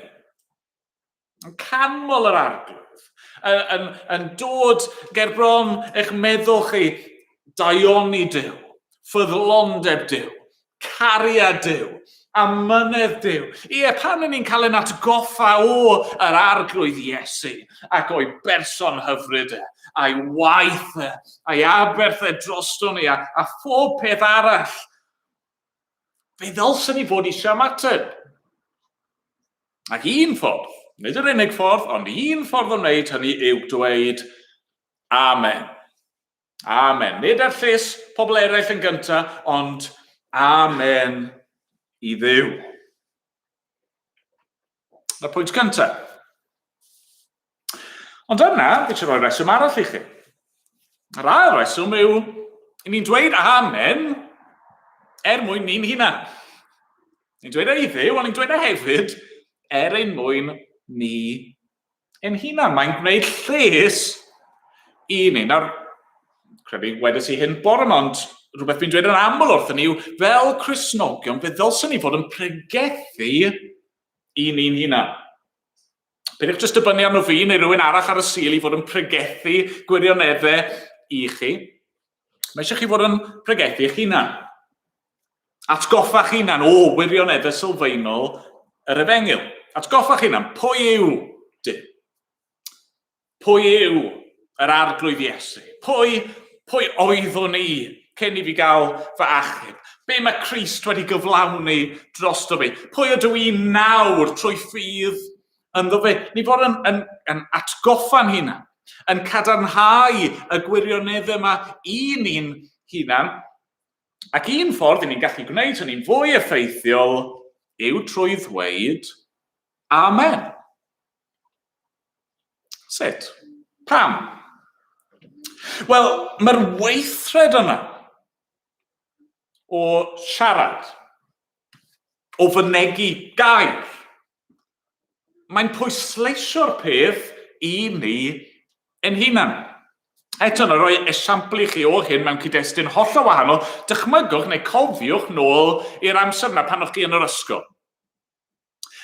yn canmol yr arglwydd, yn, yn, yn dod ger bron eich meddwl chi daioni Duw, ffyddlondeb Duw, cariad Duw, amynedd Duw. Ie, pan yn ni'n cael ein atgoffa o yr arglwydd Iesu ac o'i berson hyfryd e, a'i waith e, a'i aberth e drosto ni, a, a phob peth arall, fe ddylswn ni fod eisiau ymateb. Ac un ffordd, nid yr unig ffordd, ond un ffordd o wneud hynny yw dweud Amen. Amen. Nid er lles pobl eraill yn gyntaf, ond Amen i Dduw. Na'r pwynt cyntaf. Ond yna, fi eisiau rhoi reswm arall i chi. Yr ail reswm yw, i ni'n dweud amen er mwyn ni'n hunan. Ni'n dweud e i Dduw, ond ni'n dweud e hefyd er ein mwyn ni ein hunan. Mae'n gwneud lles i ni. Nawr, credu wedes i hyn bore yma, ond rhywbeth fi'n dweud yn aml wrthyn ni yw, fel Cristnogion, fe ddylswn ni fod yn pregethu i ni'n hunan. Peidiwch jyst dibynnu arno fi neu rhywun arall ar y Sul i fod yn pregethu gwirioneddau i chi. Mae eisiau chi fod yn pregethu eich hunan. Atgoffa'ch hunan o wirioneddau sylfaenol yr efengyl. Atgoffa'ch hunan, pwy yw Duw? Pwy yw yr Arglwydd Iesu? Pwy, pwy oeddwn i cyn i fi gael fy achub? Be mae Crist wedi gyflawni drosto fi? Pwy ydw i nawr trwy ffydd ynddo fe? Ni fod yn, yn, yn atgoffa'n hunan, yn cadarnhau y gwirioneddau yma i ni'n hunan. Ac un ffordd i ni'n gallu gwneud hynny'n fwy effeithiol yw trwy ddweud Amen. Sut? Pam? Wel, mae'r weithred yna o siarad, o fynegi gair, mae'n pwysleisio'r peth i ni ein hunan. Eto, na roi esiampl i chi o hyn mewn cyd-destun hollol wahanol, dychmygwch neu cofiwch nôl i'r amser yna pan o'ch chi yn yr ysgol.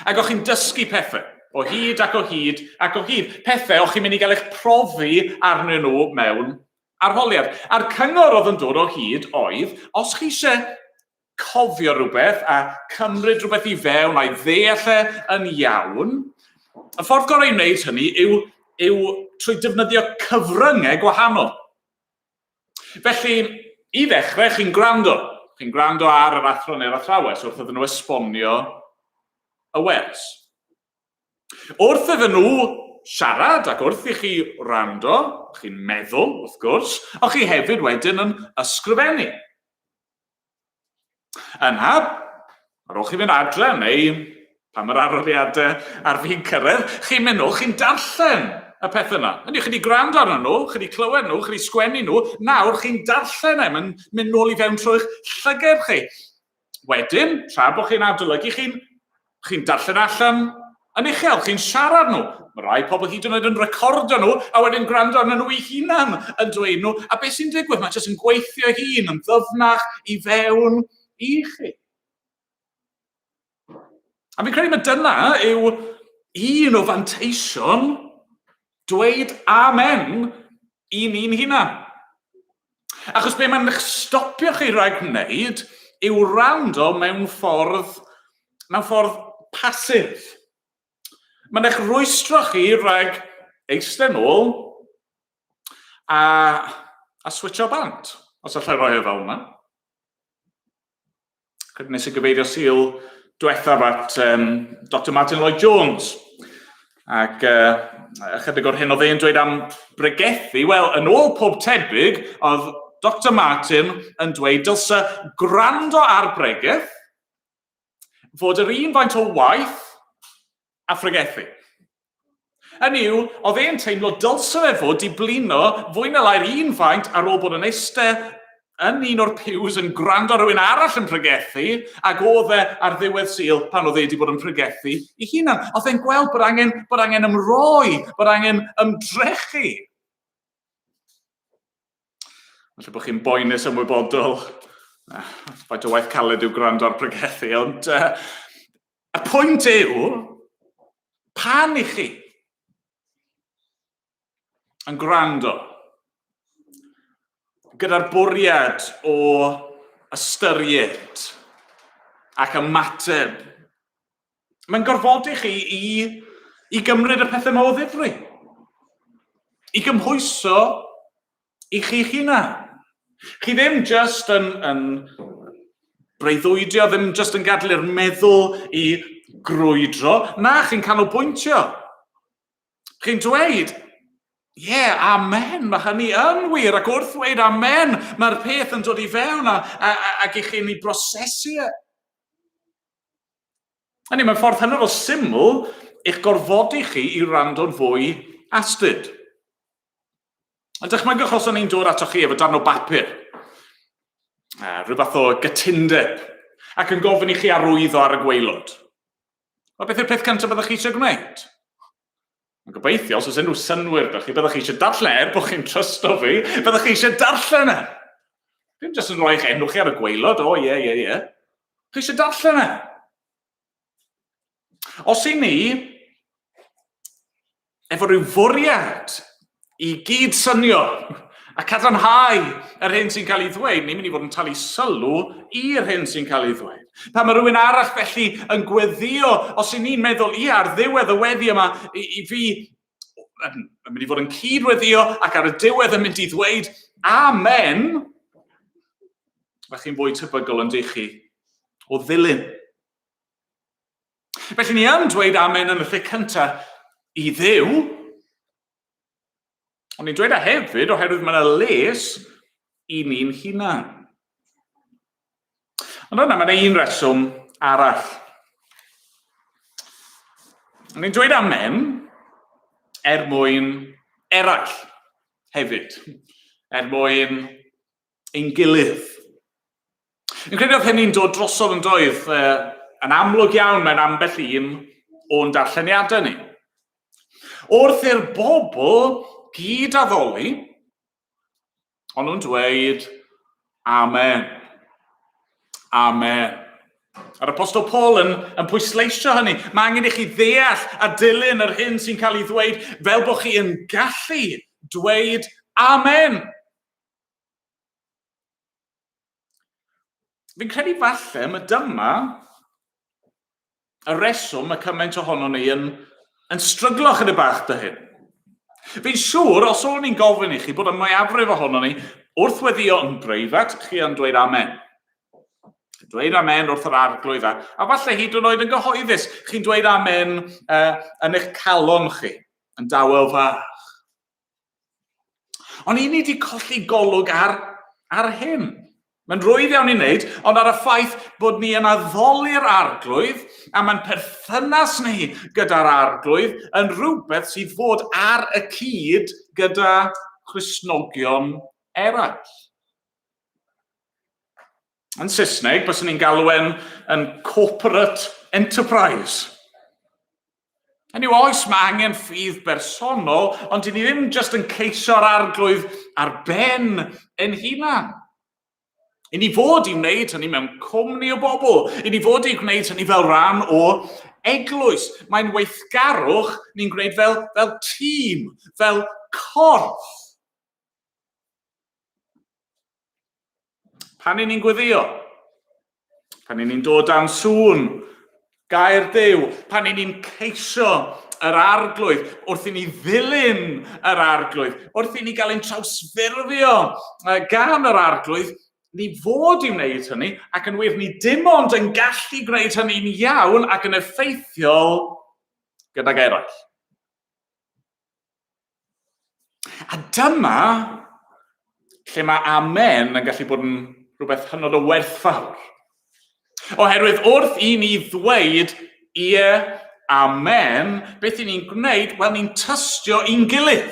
Ac o'ch chi'n dysgu pethau, o hyd ac o hyd ac o hyd. Pethau o'ch chi'n mynd i gael eich profi arnyn nhw mewn arholiad. A'r cyngor oedd yn dod o hyd oedd, os chi eisiau cofio rhywbeth a cymryd rhywbeth i fewn a'i ddeall e yn iawn, y ffordd gorau i wneud hynny yw, yw trwy defnyddio cyfryngau gwahanol. Felly, i ddechrau, chi'n gwrando. Chi'n gwrando ar yr athro neu'r athrawes wrth iddyn nhw esbonio y wers. Wrth iddyn nhw siarad ac wrth i chi wrando, chi'n meddwl, wrth gwrs, ond chi hefyd wedyn yn ysgrifennu. Yna, ar ôl chi fynd adre neu Pan mae'r arholiadau ar fin cyrraedd, chi'n mynd nôl, chi'n darllen y pethau yna. Hynny, chi wedi gwrando arnyn nhw, chi wedi clywed nhw, chi wedi sgwennu nhw, nawr chi'n darllen e, mae'n mynd nôl i fewn trwy'ch llyged chi. Wedyn, tra bod chi'n adolygu, chi'n chi darllen allan yn uchel, chi'n siarad nhw. Mae rai pobl hyd yn oed yn recordio nhw, a wedyn gwrando arnyn nhw eu hunan yn dweud nhw. A beth sy'n digwydd? Mae jyst yn gweithio hun yn ddyfnach i fewn i chi. A fi'n credu mae dyna yw un o fanteision dweud amen i ni'n hunan. Achos be mae'n eich stopio chi rhag wneud yw wrando mewn ffordd, mewn ffordd pasif. Mae'n eich rwystro chi rhag eistedd nôl a, a switcho bant, os allai roi e fel yna. Credu nes i gyfeirio Sul diwethaf at um, Dr Martin Lloyd Jones. Ac uh, ychydig o'r hyn oedd e'n dweud am bregethu, wel, yn ôl pob tebyg, oedd Dr Martin yn dweud dylse gwrando ar bregeth fod yr un faint o waith a phregethu. Hynny yw, oedd e'n teimlo dylse fe fod 'di blino fwy na lai'r un faint ar ôl bod yn eiste yn un o'r pews yn gwrando ar rywun arall yn pregethu, ac oedd e ar ddiwedd Sul pan oedd e wedi bod yn pregethu i hunan. Oedd e'n gweld bod angen, bod angen ymroi, bod angen ymdrechu. Falle bod chi'n boenus ymwybodol faint o waith caled yw gwrando ar pregethu, ond uh, y pwynt yw, pan i chi yn gwrando gyda'r bwriad o ystyried ac ymateb, mae'n gorfodi chi i, i gymryd y pethau yma o ddifri, i gymhwyso i chi'ch hunan. Chi ddim jyst yn, yn breuddwydio, ddim jyst yn gadael i'r meddwl i grwydro. Na, chi'n canolbwyntio. Chi'n dweud, ie, yeah, amen, mae hynny yn wir, ac wrth ddweud amen, mae'r peth yn dod i fewn a, a, a, ac i chi'n ei brosesu e. Hynny, mae'n ffordd hynod o syml eich gorfodi chi i wrando'n fwy astud. Ond dychmygwch os o'n i'n dod atoch chi efo darn o bapur, rhyw fath o gytundeb, ac yn gofyn i chi arwyddo ar y gwaelod. Wel, beth yw'r peth cyntaf byddwch chi eisiau gwneud? Yn gobeithio, os oes unrhyw synnwyr 'da chi, byddwch chi eisiau darllen, er bod chi'n trysto fi, byddwch chi eisiau darllen e. Ddim jyst yn rhoi eich enw chi ar y gwaelod, o ie, ie, ie. Chi eisiau darllen e. Os i ni, efo rhyw fwriad i gyd-synio a cadarnhau yr hyn sy'n cael ei ddweud, ni'n mynd i fod yn talu sylw i'r hyn sy'n cael ei ddweud. Pan mae rhywun arall felly yn gweddio, os y'n ni'n meddwl, ie, ar ddiwedd y weddi yma, i, i fi yn, yn mynd i fod yn cyd-weddio ac ar y diwedd yn mynd i ddweud, amen, mae chi'n fwy tebygol yn dych chi o ddilyn. Felly ni yn dweud amen yn y lle cyntaf i Dduw, ond ni'n dweud e hefyd oherwydd mae yna les i ni'n hunan. Ond yna mae yna un reswm arall. Ni'n dweud amen er mwyn eraill hefyd, er mwyn ein gilydd. Yn credu oedd hynny'n dod drosodd yn doedd, yn amlwg iawn mewn ambell un o'n darlleniadau ni. Wrth i'r bobl gyd addoli, ond nhw'n dweud, Amen. Amen. A'r Apostol Paul yn, yn pwysleisio hynny. Mae angen i chi ddeall a dilyn yr hyn sy'n cael ei ddweud fel bod chi yn gallu dweud Amen. Fi'n credu falle mae dyma y reswm mae cymaint ohono ni yn, yn stryglo chydig bach dy hyn. Fi'n siŵr, os o'n i'n gofyn i chi bod y mwyafrif ohono ni wrth weddio yn breifat, chi yn dweud amen. Dweud amen wrth yr arglwydd, a, a falle hyd yn oed yn gyhoeddus, chi'n dweud amen uh, yn eich calon chi, yn dawel fach. Ond i ni wedi colli golwg ar, ar hyn. Mae'n rwydd iawn i wneud, ond ar y ffaith bod ni yn addoli'r arglwydd, a mae'n perthynas ni gyda'r arglwydd yn rhywbeth sydd fod ar y cyd gyda Christnogion eraill. Yn Saesneg, byswn ni'n galw e'n yn corporate enterprise. Hynny yw, oes, mae angen ffydd bersonol, ond dyn ni ddim jyst yn ceisio'r arglwydd ar ben ein hunan. I ni fod i wneud hynny mewn cwmni o bobl. I ni fod i gwneud hynny fel rhan o eglwys. Mae'n weithgarwch ni'n gwneud fel, fel tîm, fel corff. Pan i ni'n gweddio, pan i ni'n dod dan sŵn gair Duw, pan i ni'n ceisio yr arglwydd, wrth i ni ddilyn yr arglwydd, wrth i ni gael ein trawsffurfio gan yr arglwydd, ni fod i wneud hynny, ac yn wir, ni dim ond yn gallu gwneud hynny'n iawn ac yn effeithiol gydag eraill. A dyma lle mae amen yn gallu bod yn rhywbeth hynod o werthfawr. Oherwydd wrth i ni ddweud ie, amen, beth i ni'n gwneud? Wel, ni'n tystio i'n gilydd.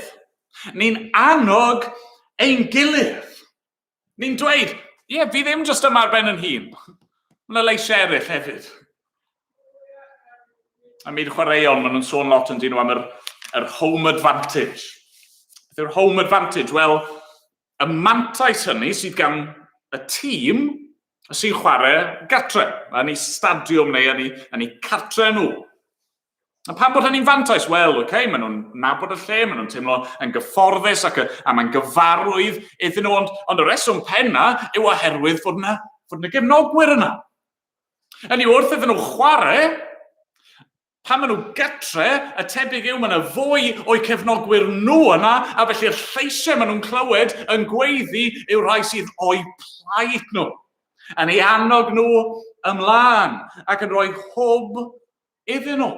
Ni'n annog ein gilydd. Ni'n dweud, ie, yeah, fi ddim jyst yma ar ben yn hun. Mae yna leisiau eraill hefyd. A myd chwaraeon, maen nhw'n sôn lot yn dyn nhw am yr, yr home advantage. Beth yw'r home advantage? Wel, y mantais hynny sydd gan y tîm sy'n chwarae gatre, yn ei stadiwm neu yn ei, yn ei cartre nhw. A pam bod hynny'n fantais? Wel, oce, okay, maen nhw'n nabod y lle, maen nhw'n teimlo yn gyfforddus ac, a mae'n gyfarwydd iddyn nhw, ond, ond y reswm penna yw oherwydd fod yna, fod yna gefnogwyr yna. Hynny wrth iddyn nhw chwarae, pan maen nhw gytre, y tebyg yw mae yna fwy o'u cefnogwyr nhw yna, a felly'r lleisiau maen nhw'n clywed yn gweiddi yw'r rhai sydd o'u plaid nhw, yn ei annog nhw ymlaen ac yn rhoi hwb iddyn nhw.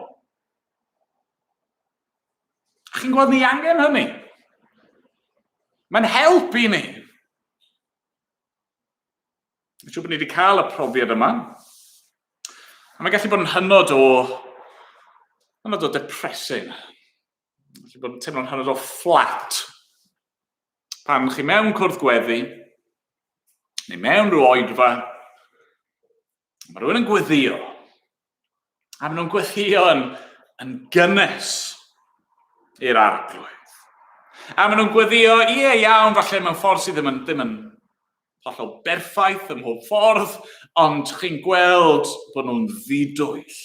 A chi'n gweld ni angen hynny. Mae'n help i ni. Mae'n siŵr bod ni wedi cael y profiad yma. A mae'n gallu bod yn hynod o, hynod o depressing. Mae'n gallu bod yn teimlo'n hynod o fflat. Pan chi mewn cwrdd gweddi, neu mewn rhyw oedfa, Mae rhywun yn gweddio. A maen nhw'n gweddio yn, yn gynnes i'r arglwydd. A maen nhw'n gweddio, ie iawn, falle mewn ffordd sydd ddim yn, ddim yn hollol berffaith ym mhob ffordd, ond chi'n gweld bod nhw'n ddidwyll.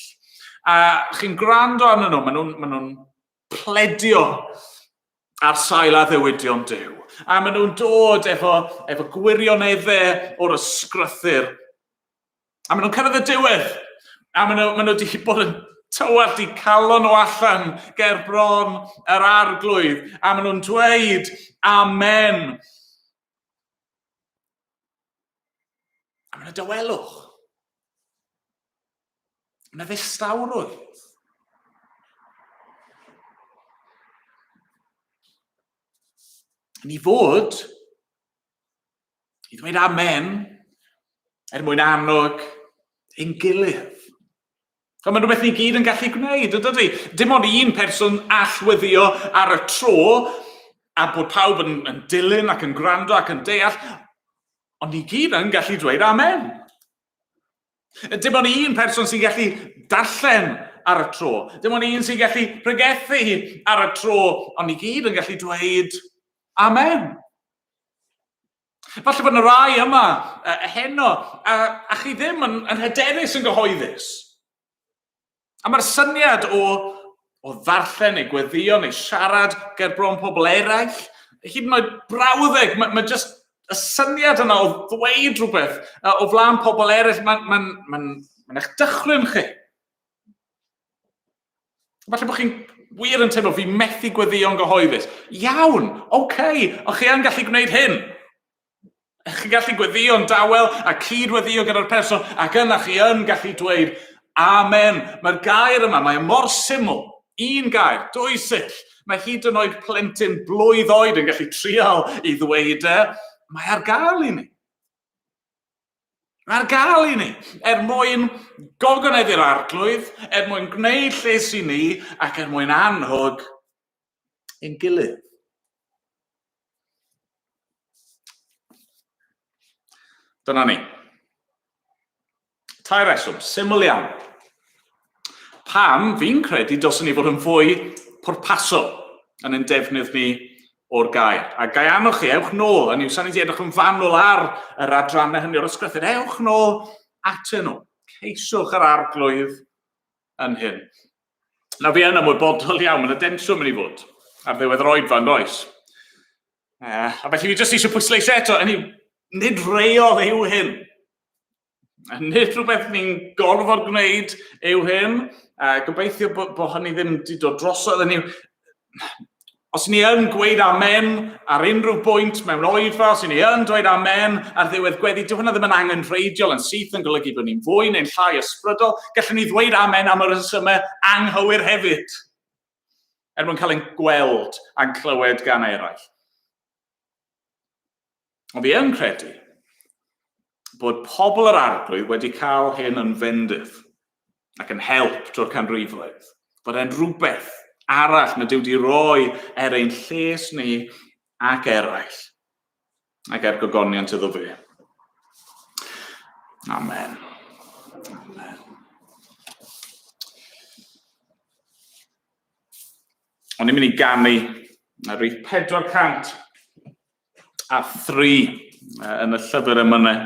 A chi'n gwrando arnyn nhw, maen nhw'n maen nhw pledio ar sail addewidion Duw. A maen nhw'n dod efo, efo gwirioneddau o'r ysgrythyr. A maen nhw'n cyrraedd y diwedd. A maen nhw, maen nhw wedi bod yn tywallt i calon nhw allan ger bron yr arglwydd. A maen nhw'n dweud, Amen. A maen nhw'n dawelwch. Yna ddistawrwydd. Ni fod i ddweud amen er mwyn annog ein gilydd. Ond mae'n rhywbeth ni gyd yn gallu gwneud, ydy? Dim ond un person all weddio ar y tro, a bod pawb yn, yn dilyn ac yn gwrando ac yn deall, ond ni gyd yn gallu dweud amen. Dim ond un person sy'n gallu darllen ar y tro. Dim ond un sy'n gallu pregethu ar y tro. Ond ni gyd yn gallu dweud amen. Falle bod yna rai yma heno a, a chi ddim yn, yn hyderus yn gyhoeddus. A mae'r syniad o, o ddarllen neu gweddio neu siarad ger bron pobl eraill, hyd yn oed brawddeg, mae, mae just y syniad yna o ddweud rhywbeth o flaen pobl eraill, mae'n ma, ma, ma eich dychryn chi. Falle bod chi'n wir yn teimlo fi methu gweddïo'n gyhoeddus. Iawn, oce, okay, ond chi yn gallu gwneud hyn. Chi'n gallu gweddïo'n dawel a cyd-weddïo gyda'r person, ac yna chi yn gallu dweud, Amen. Mae'r gair yma, mae e mor syml. Un gair, dwy sill. Mae hyd yn oed plentyn blwydd oed yn gallu trial i ddweud e. Mae ar gael i ni. Mae ar gael i ni, er mwyn gogoneddu'r arglwydd, er mwyn gwneud lles i ni, ac er mwyn anhwg ein gilydd. Dyna ni. Tair reswm, syml iawn. Pam fi'n credu dylswn ni fod yn fwy pwrpasol yn ein defnydd ni o'r gair. A gai annog chi, ewch nôl, a ni sa'n ni wedi edrych yn fanwl ar yr adrannau hynny o'r ysgrythur, ewch nôl atyn nhw. Ceisiwch yr arglwydd yn hyn. Nawr fi yn ymwybodol iawn, mae'n y densiwn mynd i fod ar ddiwedd yr oedfa, yn does? A felly fi jyst eisiau pwysleisio eto, hynny, nid reol yw hyn. Nid rhywbeth ni'n gorfod gwneud yw hyn. Gobeithio bod, bo hynny ddim wedi dod drosodd. Hynny, os ni yn gweud amen ar unrhyw bwynt mewn oedfa, os ni yn dweud amen ar ddiwedd gweddi, dyw hwnna ddim yn angenrheidiol yn syth yn golygu bod ni'n fwy neu'n llai ysbrydol. Gallwn ni ddweud amen am y rhesymau anghywir hefyd, er mwyn cael ein gweld a'n clywed gan eraill. Ond fi yn credu bod pobl yr arglwydd wedi cael hyn yn fendith ac yn help drwy'r canrifoedd. Bod e'n rhywbeth arall mae Duw wedi rhoi er ein lles ni ac eraill ac er gogoniant iddo fe. Amen. Amen. O'n i'n mynd i ganu ar rif 403 yn y llyfr emynau.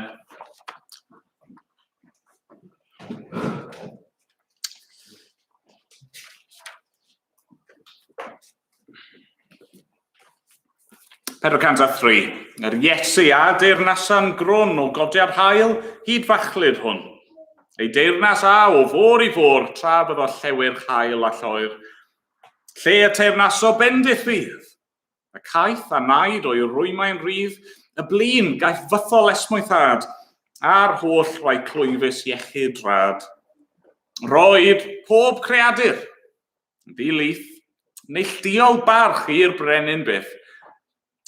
403. Yr Iesu a deyrnasa'n grwn o godiad hael hyd fachlud hwn. Ei deyrnas a o fôr i fôr tra byddo llewyrch hael a lloer. Lle y teyrnaso bendith fydd. Y caeth a naid o'i rwymau'n rhydd, y blin gaiff fythol esmwythâd, a'r holl rai clwyfus iechyd rad. Roed pob creadur, ddi-lith, neillduol barch i'r brenin byth.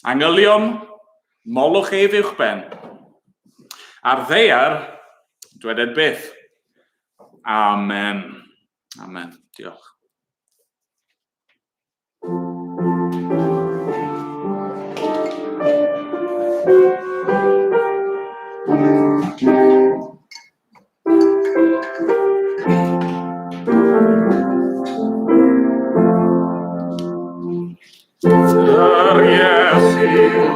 Angylion, molwch ef uwchben. Ar ddaear, dweded byth. Amen. Amen. Diolch. Yr Iesu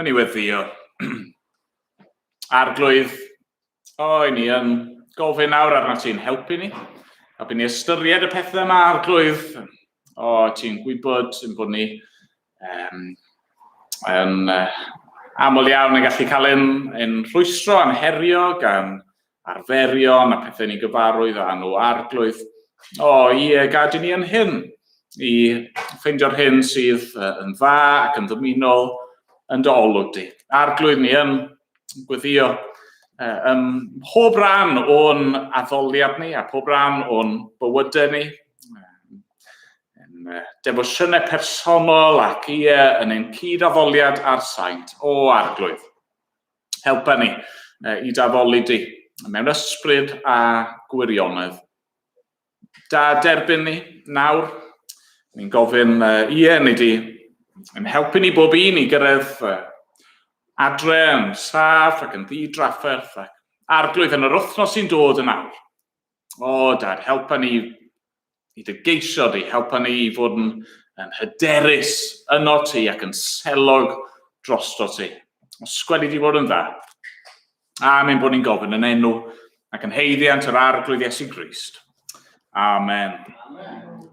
Nawn ni weddio. Arglwydd, o, i ni yn gofyn nawr arna ti'n helpu ni. A by ni ystyried y pethau yma, Arglwydd. O, ti'n gwybod yn bod ni um, yn uh, aml iawn yn gallu cael ein, ein rhwystro a'n herio gan arferion a pethau ni'n gyfarwydd â nhw, Arglwydd. O, ie, gad i ni yn hyn, i ffeindio'r hyn sydd yn dda ac yn ddymunol yn dy olwg di. Arglwydd, ni yn gweddio Ym mhob rhan o'n addoliad ni a pob rhan o'n bywydau ni, yn defosiynau personol ac ie, yn ein cyd-addoliad a'r saint, o Arglwydd. Helpa ni i d'addoli di mewn ysbryd a gwirionedd. Da derbyn ni nawr. Ni'n gofyn ie, ni di yn helpu ni bob un i gyrraedd adre yn saff ac yn ddi-drafferth ac Arglwydd yn yr wythnos sy'n dod yn awr. O, Dad, helpa ni i dy geisio di, helpa ni i fod yn, yn hyderus yno ti ac yn selog drosto ti. Os gweli di fod yn dda. Amen bod ni'n gofyn yn enw ac yn haeddiant yr Arglwydd Iesu Grist. Amen. Amen.